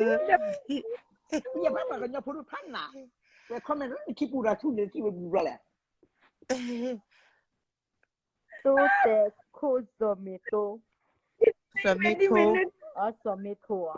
ယဘၣ်ပှၤကညီဖိဒိၣ်ဖးနး, ဝဲ comment လၢနခံပူၤဒီးဆူၣ်န့ၣ်ထံၣ်ဝဲဘျီလဲၣ်. တိတဲာ်ခိၣ်စီၤမ့ၢ်တိ, စီၤမ့ၢ်ထိ, အစီၤမ့ၢ်ထိဧါ,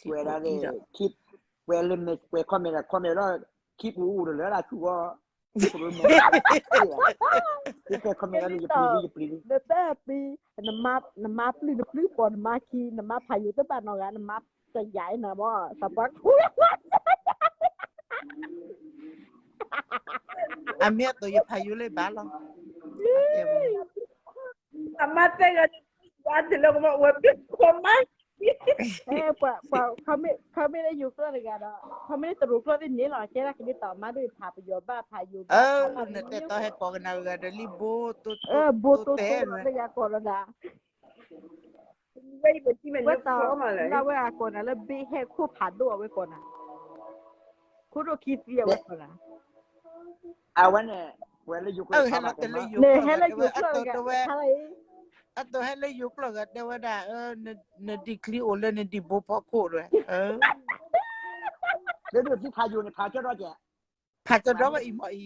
ဝဲဒၣ်, ဝဲလၢမ့ၢ်ဝဲ comment comment ဒီး ခံပူၤအိၣ်ဒီးလၢဒၣ်ဆူၣ်ဂီၢ်, တ comment ဒီးယပျံၤယပျံၤ, နတပံၤ, နမါပျုၢ်နပျုၢ်ပိာ်နမါခံ, နမါဖးယိၤတဘၣ်နီတဂၤ, နမါတယာ်နမ့ၢ်သးပှၢ်ခိၣ် အမ့ၢ်အသိးယဖးယိၤလၢဘၣ်လီၤ. အမါသ့ၣ်ဂၤ, ဝဲပျိၢ်ခိၣ်မါ, ပှၤ comment လၢယိၤကျိာ်တဂၤဒီး comment လၢတရူးကျိာ်သ့ၣ်န့ၣ်လီၤ, ကဲဒၣ်ကဒ်သိးမါဒိၣ်ဖးပယီၤဘၣ်ဖးယိၤဘၣ်, နတဲတီဟဲကိးကနၣ်ဂၤဒီးလံဘိ, ဘိတိတိဂၤတဂၤကိးလီၤဒၣ် ဝဲတီ လၢဝဲအကိးနၤလၢဘ့ၣ်ဟဲခိၣ်ဖးဒိၣ်အဝဲကိးနၤ, ခိၣ်ဒိၣ်ခံသံအဝဲကိးနၤ, အဝဲန့ၣ်, ဝဲလၢယိၤကျိာ်, နဟဲလၢယိၤကျိာ်တဂၤ, အတိဟဲလၢယိၤကျိာ်ဂၤတဲဝဲဒၣ်, နဒံးချံအိၣ်လၢနဒံးဘိဖီခိၣ်ဒွဲၣ်, လၢဒိၣ်သံဖးယိၤန့ၣ်ဖးကၠီဒီကဲး, ဖးကၠီဒီဝဲအံၤမ့ၢ်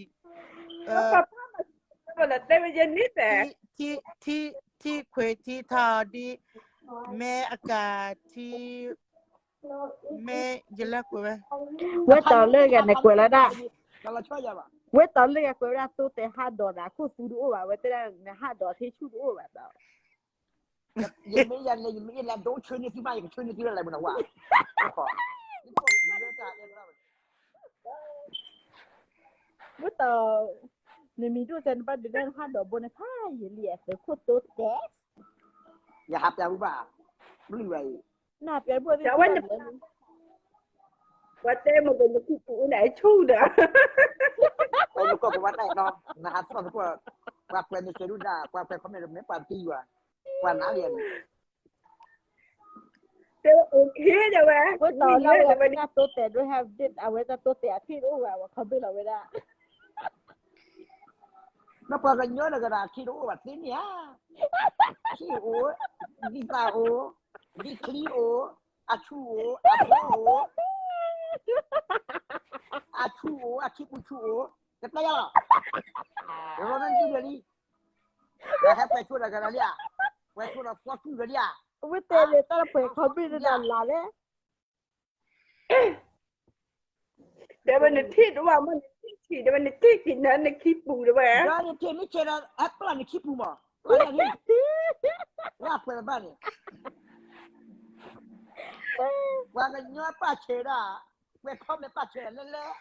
အံၤ, တဲဝဲယဲန့ၣ်, ထံခွေထံထီၣ်ဒ်, မ့ၢ်အကၤထံ, မ့ၢ်ယလဲၤကွဲးဝဲ, ဝဲတီလၢဂၤန့ၣ်ကွဲးလီၤဒၣ်, ဝဲတီလၢဂၤကွဲးဝဲဒၣ်တိတဲာ်ဟးဒီးနၤ ခိၣ်သူတအိၣ်ဘၣ်, ဝဲတဲဒၣ်နဟးဒီးသ့ဆူၣ်တအိၣ်ဘၣ်ဒီး ယမ့ၢ်ယလဲၤ, ယမ့ၢ်ယလဲၤဒိဆၢန့ၢ်သုမး, ယကဆၢန့ၢ်သုလၢလဲၤမနုၤဝဲ, ဝဲတီ, နမံၤဒိၣ်စဲးနဘၣ်ဒုးနဲၣ်နဟးဒီးဘိန့ၣ်ဖးယံာ်လံ, အသုးခိၣ်တိတဲာ်, ယဟးပျးဘၣ်, ဘျုးဝဲအံၤ, နဟးပျးဘၣ်သ့ၣ်, ပှၤတဲမ့ၢ်ကနခံပူၤန့ၣ်ဆူၣ်ဒီး, ပှၤနကိးပဝဲတၢ်နီၤ, နဟးသီၣ်နကိး, ပှၤကွဲးမ့ၢ်စဲးဒုၣ်ဒါ, ပှၤကွဲး comment မ့ၢ်ပှၤတယွၤ, ပှၤနးလံန့ၣ် တဲ okay ဒၣ်ဝဲ, ဝဲတီလၢဝဲတၢ်တိတဲာ်ဒိဟဲဒ် အဝဲတၢ်တိတဲာ်အထံၣ်တအိၣ်ဘၣ်, ဝဲ comment လီၤဝဲဒၣ်, နပှၤကညီတဂၤဒၣ်ထံၣ်တအိၣ်ဘၣ်သ့န့ၣ်ဧါ, ထံၣ်အိၣ်, ဒ်သၣ်အိၣ်, ဒ်ချံအိၣ်, အဆူၣ်အိၣ်, အဘိအိၣ်, အဆူၣ်အိၣ်, အခံပူၤဆူၣ်အိၣ်, ကတဲယၤလီၤ, ရနံၤဒလံ, ဟဲပှဲၤဆိဒီးကရၤလံဧါ, ပှဲၤဆိဒီးသီကူၣ်ကလံဧါ, ဝဲတဲန့ၣ်တၢ်ပှဲၤ comment ဒၣ်လၢ်လဲၣ် တဲဝဲနထံၣ်တအိၣ်ဘၣ်မ့ၢ် နထံၣ်ဆံး တဲဝဲနထံၣ်ဆံးနၤနခံပူၤတဲဝဲ, နထံၣ်မ့ၢ်ဆံးဒီး ဟဲပျၢ်နခံပူၤမး, ပျၢ်နၤန့ၣ်, လၢအပှဲၤဘၣ်န့ၣ်, ပှၤကညီပာ်ဆဲးဒၣ်, ပှဲၤ comment ပာ်ဆဲးဒၣ်လဲၣ်လဲၣ်,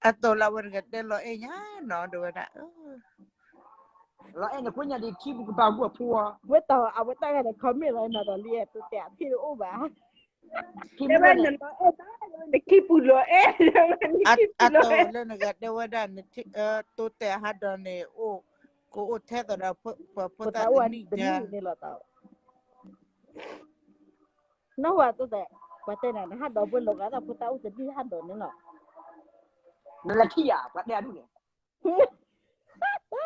အသိးလၢဝဲတဂၤတဲလီၤအဲၣ်ညါနီၤ တဲဝဲဒၣ် လီၤအဲၣ်နကိးညါဒ်ခံပူၤကပာ်ဂီၢ်ဖိအီၤ, ဝဲတီၤအဝဲတၢ်ဂၤန့ၣ် comment လီၤနီၤဒီးလံ တိတဲာ်အထံၣ်တအိၣ်ဘၣ်, တဲဝဲနလီၤအဲၣ်ဘၣ်, နခံပူၤလီၤအဲၣ်, အသိးလၢနဂၤတဲဝဲဒၣ်, တိတဲာ်ဟးဒီးန့ၣ်အိၣ်, ကအိၣ်ထဲသိးဒီး, ဖိသၣ်တနံၣ်န့ၣ်လီၤတီၤ နဝဲတိတဲာ်, ပှၤတဲနၤ နဟးဒီးဘိလီၤဂာ်သးဖိသၣ်အိၣ်တနံၣ်ဟးဒီးန့ၣ်လီၤ, နလၢခံယၤ ပှၤတဲအဒူၣ်န့ၣ်,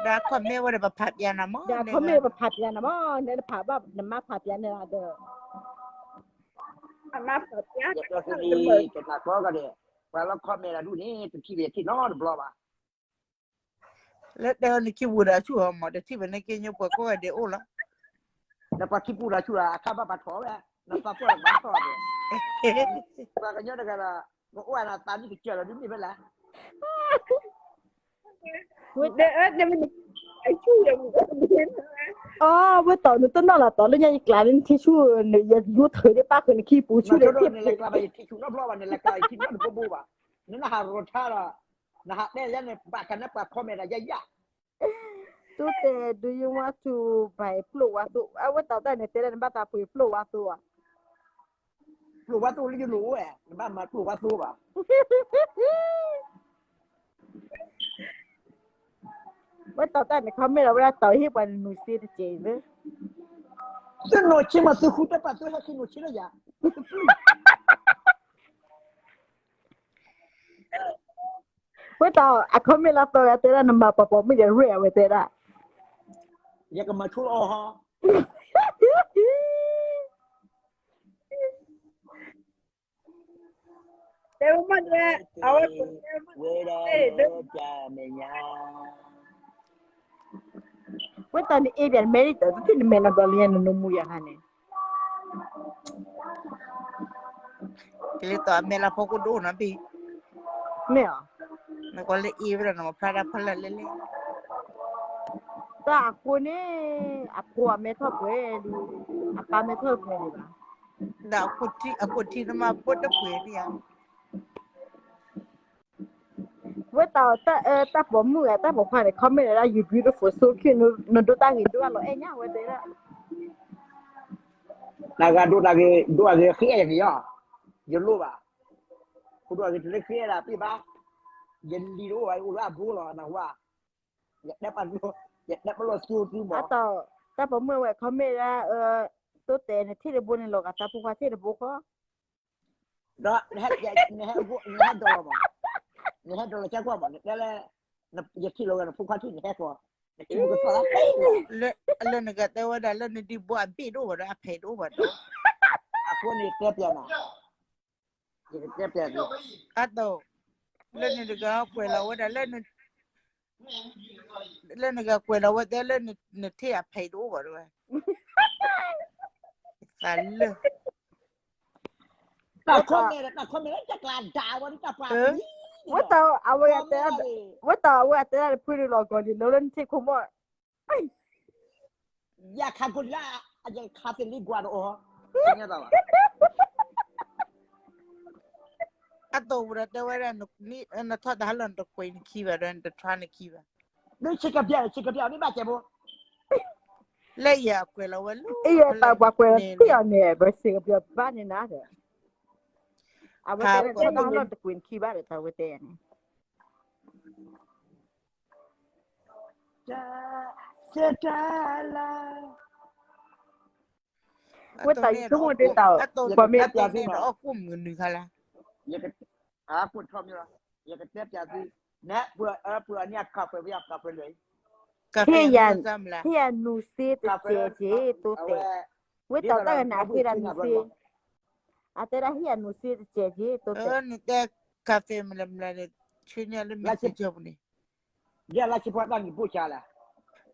ဒီး comment ဝဲဒီးပဖးပျါနၤမး, ဒီး comment ပဖးပျါနၤမး, နတဖးဘၣ် နမါဖးပျါန့ၣ်လီၤဒီး, အမါဖးပျါ, တနၤကီကဒီး, ပှၤလၢ comment အဒူၣ်န့ၣ် တထံၣ်ဝဲထံၣ်နီတဘျီဘၣ် လၢတဲအီၤနခံပူၤဒီးဆူၣ်အီၤမး တထံၣ်ဝဲန့ၣ်က့ညိပှၤကိးဂၤဒဲးအိၣ်လီၤ, နပှၤခံပူၤဒီးဆူၣ်လီၤ အခါဘၣ်ပှၤထီၣ်ဝဲ, နသးပှၢ်ဘၣ်ထီၣ်ဝဲ, ပှၤကညီတဂၤဒီး, ကအိၣ်အနသးနံၣ်ကစၢ်လီၤဒ်မ့ၢ်ဖဲလဲၣ် ဝဲ, အဝဲတီၤနတနီၣ်လီၤတီၤလၢညါယကျးလၢနထံဆူၣ်, ယယိထၢဒ်ပၢ်ဃုာ်နခံပူၤဆူၣ်ဒီးထံၣ်, နလဲၤကျးဘၣ်ယထံဆူၣ်နီတဘျီဘၣ် နလဲၤကျးယထံနီတဘိဘိဘၣ်, နနဟးရီၤထါဒီး, နဟးတဲယၤန့ၣ် ဘၣ်ကန့ၣ်ပှၤ comment ဒီးယၤယၤ တိတဲာ် do you want to buy ပျိၢ်ဝါသိ, အဝဲတီၤတၢ်န့ၣ် တဲဒၣ်နဘၣ်သးပှ့ၤပျိၢ်ဝါသိဧါ, ပျိၢ်ဝါသိလၢယလိၤဝဲ, နဘၣ်မၤပျိၢ်ဝါသိဘၣ်, ဝဲတီၤတၢ်န့ၣ် comment လီၤဝဲဒၣ်တီၤဟ့ၣ်ပှၤနနူၤစ့တကဲးလၢ, သုနူၤဆ့မးသုဃုတၢ်ပာ်သုဟဲဆ့နူၤဆ့လၢယၤ ဝဲတီၤ အ comment လီၤတီၤဂၤတဲဒၣ်နမၤပှၤပိာ်မုၣ်ယရဲၣ်အဝဲတဲဒၣ်, ယကမၤဆိလီၤအီၤဟီ, တဲဝဲမ့ၢ်ဒၣ်, အဝဲတဲဝဲမ့ၢ်ဒၣ်, ဝဲဒၣ်, ဝဲတၢ်န့ၣ်အ့ၣ်ပၠး နမဲာ်တၢ်တထံၣ် နမဲာ်လီၤဒီးလံနနမိၢ်ယၤခါန့ၣ်, ကလံၤတီၤအမဲာ်လၢဖီခိၣ်ဒိၣ်နီၤဘ့ၣ်, မ့ၢ်အီၤ, နကွၢ်လၢအ့ၣ်ဝဲဒၣ် နမၤဖျါတၢ်ဖီလာ်လဲၣ်လဲၣ်, တၢ်အဃိန့ၣ်, အဖိအမဲထီၣ်ပှဲၤလံ, အပၢ်မဲထီၣ်ပှဲၤလံဘၣ်, ဒီးအခိၣ်ထံးနမၤဘိၣ်တပှဲၤန့ၣ်ဧါ ဝဲတၢ်, တၢ်ပိာ်မုၣ်ဧါ တၢ်ပိာ်ခွါန့ၣ် comment ဒၣ် you beautiful so cute နဒိတၢ်ဂ့ၤဒိၣ်အလီၤအဲၣ်ညါဝဲတဲဒၣ်, တၢ်ဂၤဒိတၢ်ဂ့ၤဒိၣ်အဂ့ၤဃ့အဲၣ်ယၤ, ယလိၣ်ဘၣ်, ဃိဒိၣ်အဂ့ၤတလၢဃ့အဲၣ်ဒၣ်ပ့ၢ်ဘၣ်, ယလံၤတအိၣ်ဘၣ် ယအိၣ်လၢအဘိလီၤနဟူဧါ, ယတဲပလီၢ်, ယတဲပလီၢ်စူသုမး, တၢ်ပိာ်မုၣ်ဝဲ comment ဒၣ်, တိတဲာ်နထံၣ်တဘိန့ၣ် လီၤဂာ်သးဖိခွါထံၣ်တဘိဃီ ဒီး, နဟဲဒိးလီၤမး, နဟဲဒိးလီၤကဲကွၢ်မး နတဲလၢ, ယထံၣ်လီၤဝဲနဖိခွါထံၣ်နဟဲဃီ, နထံၣ်ကသီၣ်လၢ, လၢနဂၤတဲဝဲဒၣ်လၢနဒံးဘိအဘ့ၣ်တအိၣ်ဘၣ်ဒီးအဖံးတအိၣ်ဘၣ်ဒီး, အဃိန့ၣ်တဲပျးနၤ, ယကတဲပျးသု, အတိၢ်, လၢနတဂၤကွဲးလီၤဝဲဒၣ်လၢ လၢနဂၤကွဲးလီၤဝဲတဲလၢနထံၣ်အဖံးတအိၣ်ဘၣ်တဝဲ, သးလၢ, ဝဲတၢ်အဝဲတဲ, ဝဲတၢ်အဝဲအတဲဒၣ်တဖုန့ၣ်လီၤကီၢ်န့ၣ် လၢလၢနထံၣ်ခိၣ်မီၢ်, ယခးကိးလၢ, ယခးသ့လံကွၢ်တအီၤ, အတိၢ်ပူၤဒီးတဲဝဲဒၣ်, နထီၣ်တၢ်ဟးလီၤနတကွဲးနခံဘၣ်ဒီး နတထါနခံဘၣ်, နဆ့ကပျၢ်, ဆ့ကပျၢ်မ့ၢ်ဘၣ်ကဲဖိ, လၢယကွဲးလီၤဝဲလၢ, အတၢ်ပှၤကွဲးလီၤထံၣ်အီၤန့ၣ် ပဆ့ကပျၢ်ဘၣ်န့ၣ်နၤဒီး, အဝဲတဲလၢထီၣ်တၢ်ဟးလီၤနတကွဲးနခံဘၣ်ဒီး တၢ်ဝဲတဲန့ၣ် စတၢ်လၢ, ဝဲတၢ်ယဆိကမိၣ်ဒ်တၢ်, ပှၤမ့ၢ်ပျးသုနီၤ, အကိၣ်မုၢ်နုာ်ခါလၢ, ယကတဲပျးသု, နဲပှၤအၢပှၤအန့ၣ်အကီၢ်ပှဲၤဝဲအကီၢ်ပှဲၤလၢ, ဟ့ၣ်ယၤနူၤစ့တစဲးက့ၤတိတဲာ်, ဝဲတၢ်တၢ်ကနၣ်ဟ့ၣ်ဒၣ်နူၤစ့, အတဲဒၣ်ဟ့ၣ်ယၤနူၤစ့တစဲးက့ၤတိတဲာ်, နတဲ cafe မလၢမလၢန့ၣ်, ဆူညါလၢ messenger ပူၤန့ၣ်, ယဲလၢဆံဖီတၢ်နံၤဘိၣ်ဆါလဲၣ်,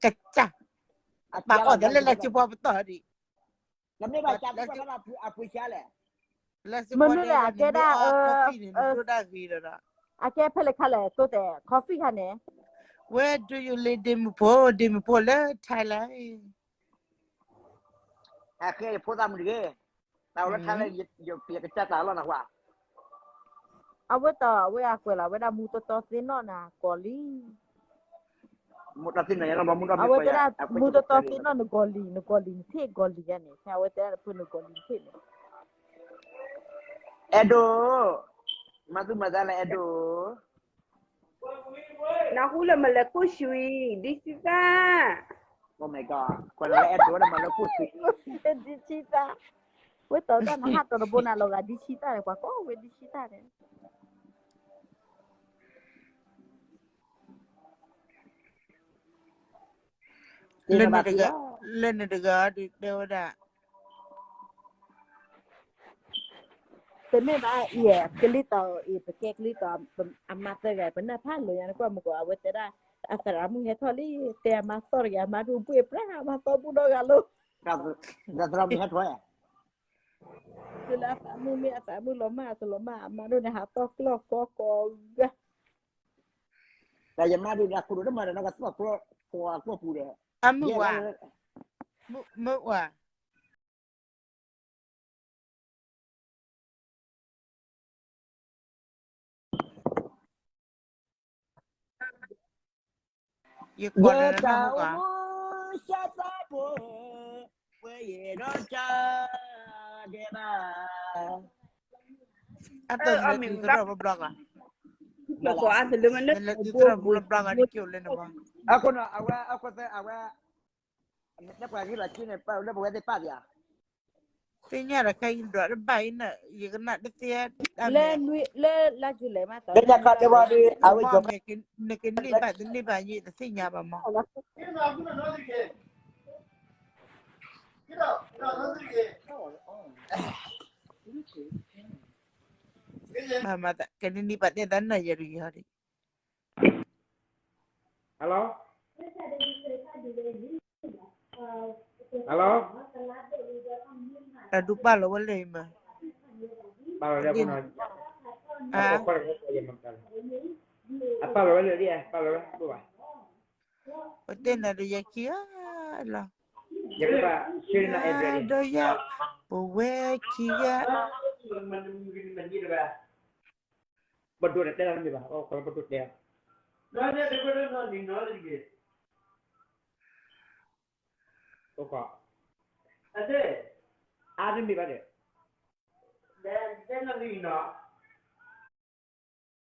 ကစၢ်, ပာ်အီၣ်တၢ်လၢလၢဆံဖီပတီၢ်ဒံး, လၢဆံဖီဒၣ်န့ၣ် အကဲဒၣ်, အကဲဖဲလဲၣ်ခါလဲၣ် တိတဲာ် coffee ခါန့ၣ်, Where do you live ဒ့မုၣ်ဖိ, ဒ့မုၣ်ဖိလၢ Thailand အဃဲယဖိသၣ်မုၣ်တဂ့ၤ, တၢ်ဝဲ Thailand ယကစၢ်တၢ်လီၤနဟါ, အဝဲတၢ်အဝဲအကွဲးလီၤဝဲဒၣ်မူတီတီသ့ၣ်နီၣ်နၤကီၢ်လံ, အဝဲတဲဒၣ်မူတီတီသ့ၣ်နီၣ်နကီၢ်လံ, နကီၢ်လံၤနထံၣ်ကီၢ်လံၤယါန့ၣ် ဖဲအဝဲတဲဒၣ်တဖုနကီၢ်လံၤနထံၣ်န့ၣ်, အဲၣ်ဒိး, မၤသူမၤသးလၢအဲၣ်ဒိး နဟူလၢမၤလၢခိၣ်ဆူၣ်အံၤ ဒ်ဆံသၣ်, အဲၣ်ဒိး, ဒ်ဆံသၣ်, ဝဲတီတီနဟးတီၢ်တဘိနၤလီၤဂာ်ဒ်ဆံသၣ်န့ၣ် ပှၤကိးဝဲဒ်ဆံသၣ်န့ၣ် လၢနတဂၤ, လၢနတဂၤဒုးတဲဝဲဒၣ်, တမ့ၢ်ဘၣ်အံၤ ကလံၤတီၤအံၤ ပကဲကလံၤတီၤ အမါသၢဂၤ ပနၢ်ဖးလိာ်ညါနကွၢ်မုၢ်ကီး အဝဲတဲဒၣ် အသရၣ်မုၣ်ဟဲထီၣ်လံ တဲအမါသီၣ်တဂၤ အမါဒိၣ်ဘှ့ၣ်ပြၢ် အမါသီၣ်ဘူၣ်ဒီဂၤလိၤ သရၣ်မုၣ်ဟဲထီၣ် တုၤလၢအသးမုၣ်မ့ၢ်အသးမုၣ်လီၤမၢ်အသးလီၤမၢ် အမါဒိၣ်န့ၣ်ဟးသီၣ်ကျီၢ်ကီကီဂၤ တၢ်ယမါဒိၣ်န့ၣ် အခိၣ်ဒိၣ်တမၤဒီး နကသီၣ်ကျီၢ်ပှၤကျီၢ်ပူၤဒီး အမုၣ်ဝါ, မုၣ်ဝါ. Yegeta omo shata po, we ye no cha deba. အတၢ်မ့ၢ်သူသရၣ်ဘျီဘျီဂၤ, မ့ၢ်လၢသူသရၣ်ဘျီဘျီဂၤန့ၣ် ကၠိလၢနဘီ အခိၣ်နီၤ အဝဲ အခိၣ်သၢ အဝဲ လၢပှၤဂ့ၢ်လီၤက့န့ၣ် ပာ်လၢပဝဲသ့ၣ်ပာ်သ့ဧါ. သ့ၣ်ညါဒီးခဲအံၤဒွးတဘၣ်အံၤန့ၣ် ယကနၣ်တသ့, လၢလါယူၤလံမး တၢ်မ့ၢ် နကန့ၢ်ဘၣ်တန့ၢ်ဘၣ်ယဲ တသ့ၣ်ညါဘၣ်မး. မၤမၤသး ကနံၣ်နံၣ်ပာ်တဲသးနၤယဲၢ်တဂ့ၤဟီဒံး Hello? Hello? တၢ်ဒုးပာ်လီၤဝဲလၢအံၤမး, ပာ်လီၤလၢအပူၤနီၤ, အပာ်လီၤဝဲလၢအံၤ, ပတဲနၤဒီးယဲခံဂၤလီၤ, ဒီးယဲ, ပဝဲခံဂၤ, ပဒိၣ်တဲတၢ်တမ့ၢ်ဘၣ်, ပဒိၣ်တဲ, အါတမ့ၢ်ဘၣ်ဒီး, တဲနၤလံနီၤ